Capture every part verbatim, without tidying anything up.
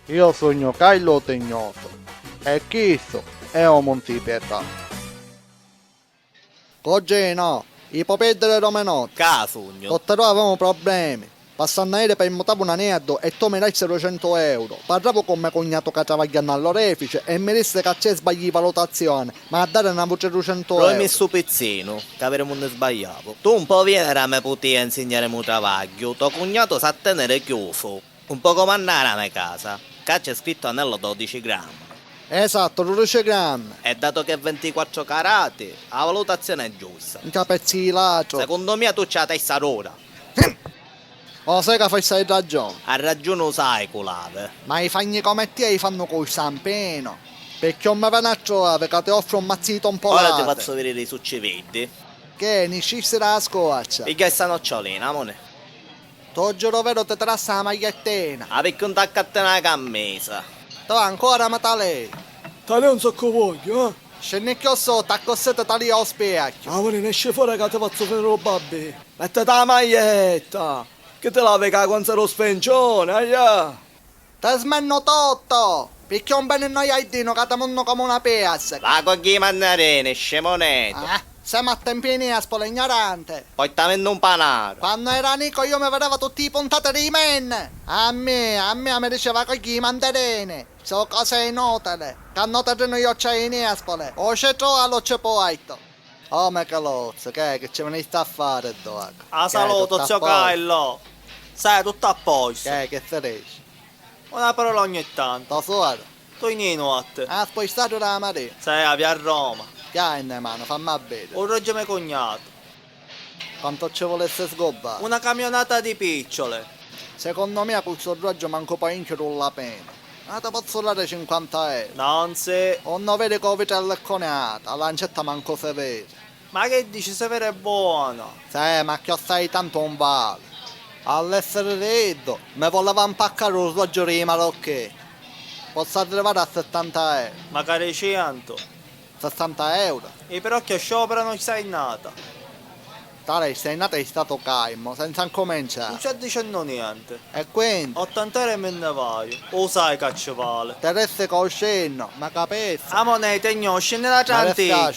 Io sugnu Caillo Tignoso e chistu è u Monti Pietà. Cugino, i po pierdiri dome notti. Ca sugnu. Tutti dui avemu problemi. Passannu aeri p'ammutari un anieddu e tu mi dasti ducentu euro. Parravu cu me cugnatu ca travagghia nna l'orefici e mi dissi ca c'è sbagghiu i valutazioni, m'ha a dari n'autri ducentu euro. Dui mi stu pizzinu, ca viri munni sbagliavu. Tu un po vieni da me putia e nsignarimi u travagghiu, to cugnatu s'ha a teniri chiusu. Un po' comu a nna me casa, ca c'è scrittu anello dodici grammi. Esatto, dodici grammi. E dato che è ventiquattro carati, a valutazione è giusta. Nca pezzi di latru. Secondo mia tu c'hai a testa dura. O sai ca fai sai ragione. A ragione u sai cu l'ave. Ma i fagni come tia i fanno col sampino. Perché non mi veni a trovare ca ti offro un mazzito un po'. Ora ti faccio vedere i succividdi. Che ne scissi da scuoccia. Piglia sta nocciolina, amone. T'ogghiu veru ti trassa la magliettina. Ah, picchì un t'accattini la cammisa? Tu ancora mi talii? Talii un soccu vogghiu, eh? Scenni cchiù sottu, accussì ti talii u spiecchiu. Ah, veni, nesci fora ca ti fazzu finiri u babbi. Mettiti la maglietta, chi ti lavi ca quanza ru sfincioni, aia! Ti smennu tuttu! Picchì un beni noi ai dinu ca ti munnu comu una piastra. Va cu ghi mannarini, scimunetu! Ah, semu a tempi di Nespoli, ignorante! Poi t'avennu un panaru. Quannu era nicu io mi vedeva tutti i puntati di Menni. A mia, a mia mi diceva che gli mandarini so cose inutili, che non te dinu io c'è in Nespoli, o c'è trovalu c'è poetto. Oh, Michelozzo, che è che ci venisti a fare dopo? A saluto, zio Caillo. Sai, tutto a posto. Che è che si dice? Una parola ogni tanto. Tua suora? Tu niente. Ah, poi stato da Maria. Sai, via Roma. Che hai in mano? Fammi vedere. Un roggio me cognato. Quanto ci volesse sgobbare? Una camionata di picciole. Secondo me col sorraggio manco painchio rulla pena. Ma ti pozzo dare cinquanta euro. Non si. Uno vede che u vitello è coniato, a lancetta manco se vede. Ma che dici, se vede è buono. Sì, ma chiossai tanto non vale. All'essere detto, mi voleva impaccare un sorraggio di marocchino. Posso arrivare a settanta euro. Magari cento. Sessanta euro. I pirocchi scioperanu sta jurnata. Tale, sta jurnata è stato calmo, senza incominciare. Non sta dicennu niente. E quindi? Ottanta euro e mi nni vaiu. U sai ca ci vale. Te resti coscennu, ma capisci? Amò, ne tegnu, scenni la tranticchia.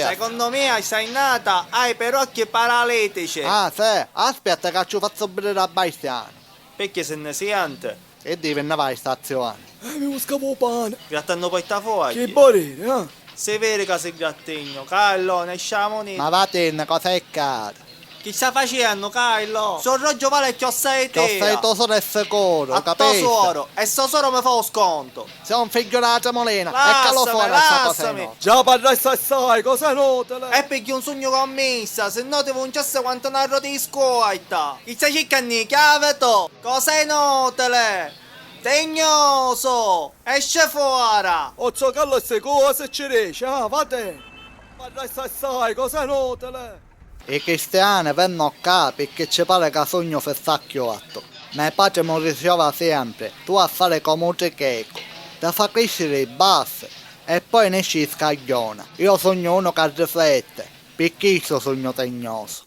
Secondo mia sta jurnata hai pirocchi paralitici. Ah, sì? Aspetta ca ci u fazzu vedere a Bastiano. Picchì si nni siente? E divi nni vai stazione? Eh, mi buscavu u pani. Grattannu poi sta foglia. Chi boriri, eh? Si viri ca si grattignu. Caillo, nesciamu ni. Ma vatinni, cosa è caro? Chi sta facennu, Caillo? Sorroggio vale chiossai tia. Chiossai to soro è sicuro, capisci? A to soro, e so soro mi fa u sconto. Sei un figghiu della tremolina, e ca lo fora sta cosa inutile. Già parrasti assai, cosa inutile. E pigghia un sugnu commissa, se no ti vunciassi quantu na rota di scuotta. Chi sta circannu i chiavi tu? Cosa inutile! Tignosu! Esci fora! O zocallu è sicuru si ci dici, ah, vate! Ma resta assai, cosa inutile! I cristiani vennu ccà picchì ci pare ca sugnu fissacchiottu. Me patri mi riciova sempri, tu a fari comu u trichecu, ti fa crisciri i baffi e poi nesci i scagghiona. Io sugnu unu ca rifletti, pi chistu sugnu tignosu.